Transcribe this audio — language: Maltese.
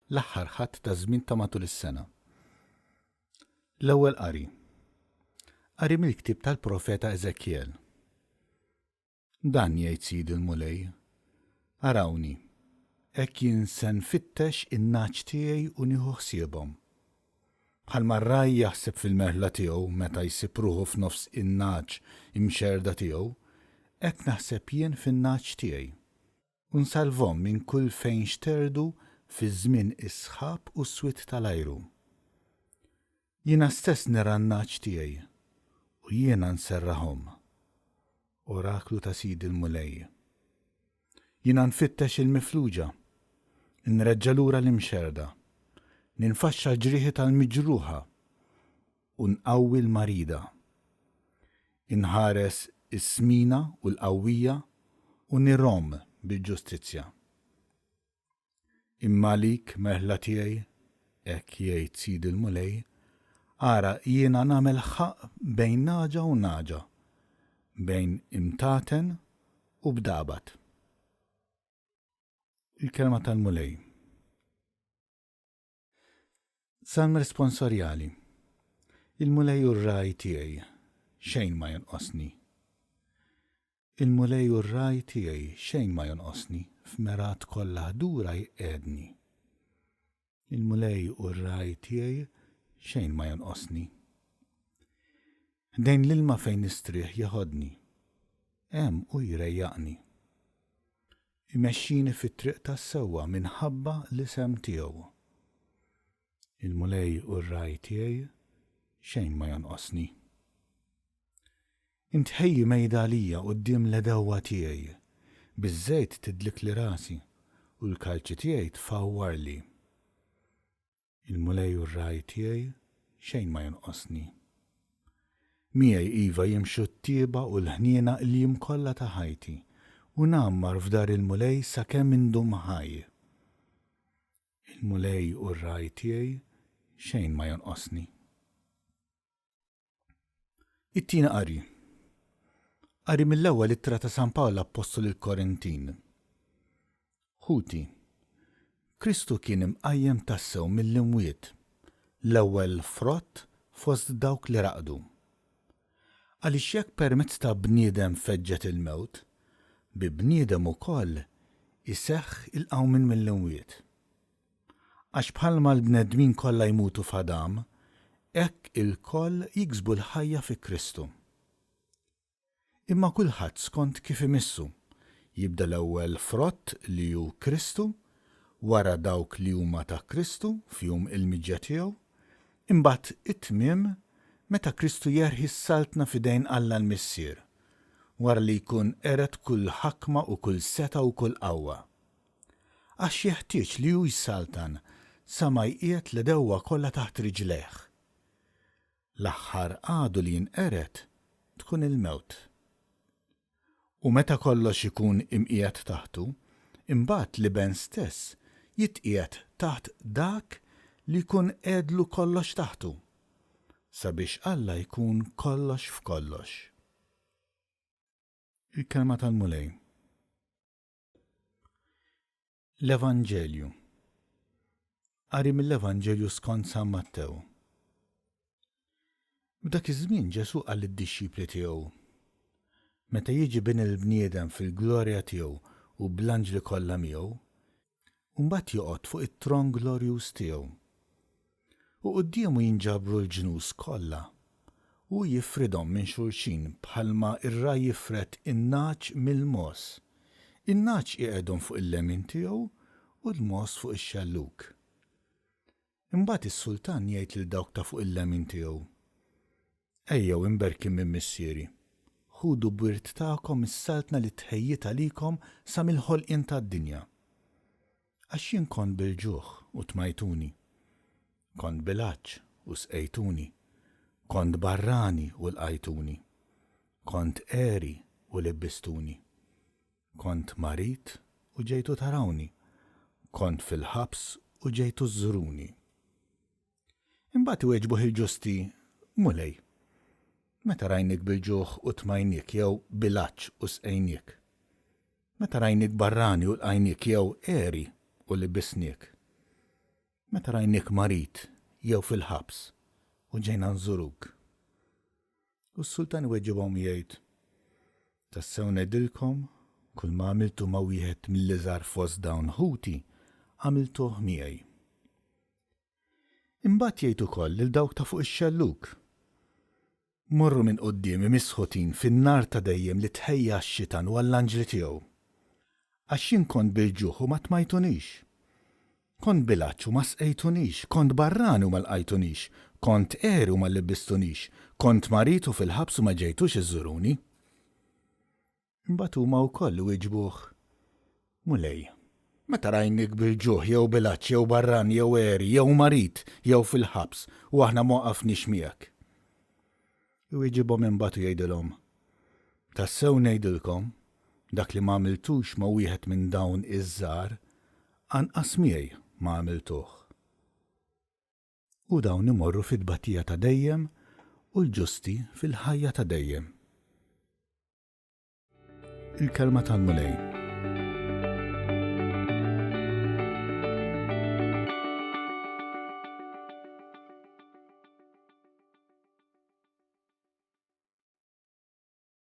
L-aħħar Ħadd taż-żmien ta' matul is-sena. L-Ewwel Qari. Qari mill-ktieb tal-profeta Eżekjel. Dan jgħid Sidi l-Mulej, Arawni, hekk jien se nfittex in-nagħaġ tiegħi u nieħu ħsiebhom. Bħalma r-ragħaj jaħseb fil-merħla tiegħu meta jsib ruħu f'nofs in-nagħaġ imxerrda tiegħu, hekk naħseb jien fin-nagħaġ tiegħi, u nsalvhom minn kull fejn xterdu fi żmien is-sħab u s-swied tal-ajru. Jiena stess nirgħa n-nagħaġ tiegħi, u jiena nserraħhom. Oraklu ta' Sidi l-Mulej. Jiena nfittex il-mifluġa, inreġġa' lura l-imxerrda, ninfaxxa l-ġrieħi tal-miġruħa, u nqawwi l-marida. Inħares is-smina u l-qawwija u nirgħom bil-ġustizzja. Imma għalik, merħla tiegħi, hekk jgħid Sidi l-Mulej, ara, jiena nagħmel ħaqq bejn nagħġa u nagħġa, bejn imtaten u bdabat. Il-Kelma tal-Mulej. Salm responsorjali. Il-Mulej hu r-ragħaj tiegħi, xejn ma jonqosni. Il-Mulej hu r-ragħaj tiegħi, xejn ma jonqosni, f'mergħat kollha ħdura jqiegħdni. Il-Mulej hu r-ragħaj tiegħi, xejn ma jonqosni. Ħdejn l-ilma fejn nistrieħ jeħodni. Hemm hu jrejjaqni. Imexxini fit-triq tas-sewwa minħabba l-isem tiegħu. Il-Mulej hu r-ragħaj tiegħi, xejn ma jonqosni. Int tħejji mejda għalija quddiem l-għedewwa tiegħi, biż-żejt tidlikli rasi, u l-kalċi tiegħi tfawwarli. Il-Mulej hu r-ragħaj tiegħi, xejn ma jonqosni. Miegħi, iva, jimxu t-tjieba u l-ħniena l-jiem kollha ta' ħajti, u ngħammar f'dar il-Mulej sakemm indum ħaj. Il-Mulej hu r-ragħaj tiegħi, xejn ma jonqosni. It-tieni qari. Qari mill-ewwel ittra ta' San Pawl Appostlu lill-Korintin. Ħuti, Kristu kien imqajjem tassew mill-imwiet, l-ewwel frott fost dawk li raqdu. Għaliex jekk permezz ta' bniedem feġġet il-mewt, bi bniedem ukoll iseħħ il-qawmien mill-imwiet. Għax bħalma l-bnedmin kollha jmutu f'Adam, hekk ilkoll jiksbu l-ħajja fi Kristu. Imma kulħadd skont kif imissu, jibda l-ewwel frott li hu Kristu, wara dawk li huma ta' Kristu f'jum il-miġja tiegħu, imbagħad it-tmiem meta Kristu jerħi s-saltna f'idejn Alla l-Missier, wara li jkun qered kull ħakma u kull setgħa u kull qawwa. Għax jeħtieġ li hu jsaltan sa ma jqiegħed l-għedewwa kollha taħt riġlejh. L-aħħar għadu li jinqered tkun il-mewt. U meta kollox ikun imqiegħed taħtu, imbagħad l-Iben stess jitqiegħed taħt dak li jkun qiegħdlu kollox taħtu, sabiex Alla jkun kollox f'kollox. Il-Kelma tal-Mulej. L-Evanġelju. Qari mill-Evanġelju skont San Mattew. F'dak iż-żmien Ġesù qal lid-dixxipli tiegħu, Meta jiġi Bin il-bniedem fil-glorja tiegħu u bl-anġli kollha miegħu, mbagħad joqgħod fuq it-tron glorjuż tiegħu. U quddiemu jinġabru l-ġnus kollha. Hu jifridhom minn xulxin bħalma r-ragħaj jifred in-nagħaġ mill-mogħoż. In-nagħaġ iqegħedhom fuq il-lemin tiegħu u l-mogħoż fuq ix-xellug. Imbagħad is-sultan jgħid lil dawk ta' fuq il-lemin tiegħu, Ejjew, imberkin minn Missieri, ħudu b'wirt tagħkom is-saltna li tħejjiet għalikom sa mill-ħolqien tad-dinja. Għax jien kont bil-ġuħ u tmajtuni, kont bil-għatx u sqejtuni, kont barrani u lqajtuni, kont għeri u libbistuni, kont marid u ġejtu tarawni, kont fil-ħabs u ġejtu żżuruni. Imbagħad iwieġbuh il-ġusti, 'Mulej, meta rajniek bil-ġuħ u tmajniek jew bil-għatx u sqejniek? Meta rajniek barrani u lqajniek jew għeri u libisniek? Meta rajniek marid jew fil-ħabs u ġejna nżuruk? U s-sultan iweġibhom jgħid, Tassew ngħidilkom, kull ma għamiltu ma' wieħed mill-iżgħar fost dawn ħuti, għamiltuh miegħi. Imbagħad jgħid ukoll lil dawk ta' fuq ix-xellug, Morru minn quddiemi misħutin fin-nar ta' dejjem li tħejja għax-xitan u għall-anġli tiegħu. Għax jien kont bil-ġuħ u ma tmajtunix. Kont bil-għatx u ma sqejtunix, kont barrani u ma lqajtunix, kont għeri u ma libbistunix, kont marid u fil-ħabs u ma ġejtux iżżuruni. Imbagħad huma wkoll iwieġbuh, Mulej, meta rajniek bil-ġuħ jew bil-għatx jew barrani jew għeri jew marid jew fil-ħabs u aħna ma waqafniex miegħek? Iwieġibhom imbagħad u jgħidilhom, Tassew ngħidilkom, dak li ma għamiltux ma' wieħed minn dawn iż-żgħar, anqas miegħi ma għamiltuh. U dawn imorru fit-tbatija ta' dejjem u l-ġusti fil-ħajja ta' dejjem. Il-Kelma tal-Mulej.